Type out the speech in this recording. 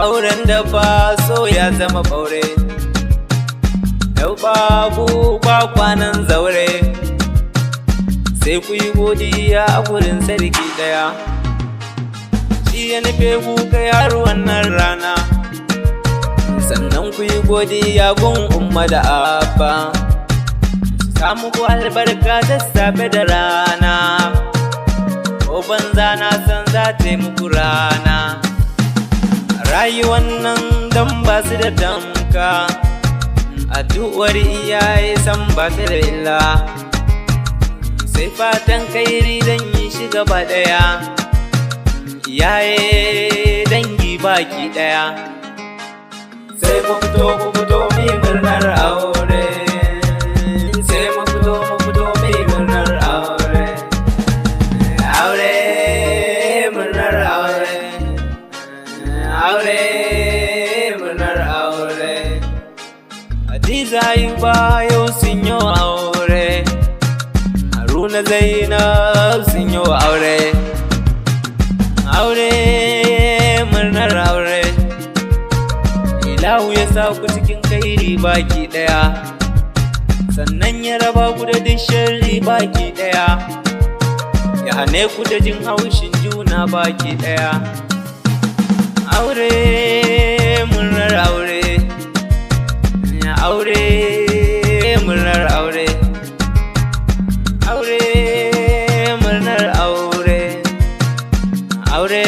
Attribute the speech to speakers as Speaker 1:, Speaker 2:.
Speaker 1: Auren da ba so ya zama ɓaure. Yau babu ba kwanan zaure. Sai ku yi godiya a gurin sarki daya. Shi ya nufe ku kai har wannan rana. Sannan ku yi godiya gun Umma da Abba. Su samu ku albarka da safe da rana. Ko banza na san za ta yi muku rana. Rayuwan nan don ba su da tamka. Addu'ar iyaye san ba ta da illa. Sai fatan kairi dan yi shi gaba ɗaya. Iyaye, dangi baki ɗaya. Sai mu fito, mu fito mu yi murnar aure. Sai mu fito, mu fito mu yi murnar aure. Aure, murnar aure. Aure, murnar aure. Hadiza, Ayuba yau sun yi aure. Haruna, Zainab sun yi aure. Aure, murnar aure. Ilahu ya sa ku cikin kairi baki ɗaya. Sannan ya raba ku da duk sharri baki ɗaya. Ya hane ku da jin haushin juna baki ɗaya. Aure, murnar aure. Aure, murnar aure. Aure, murnar aure. Aure.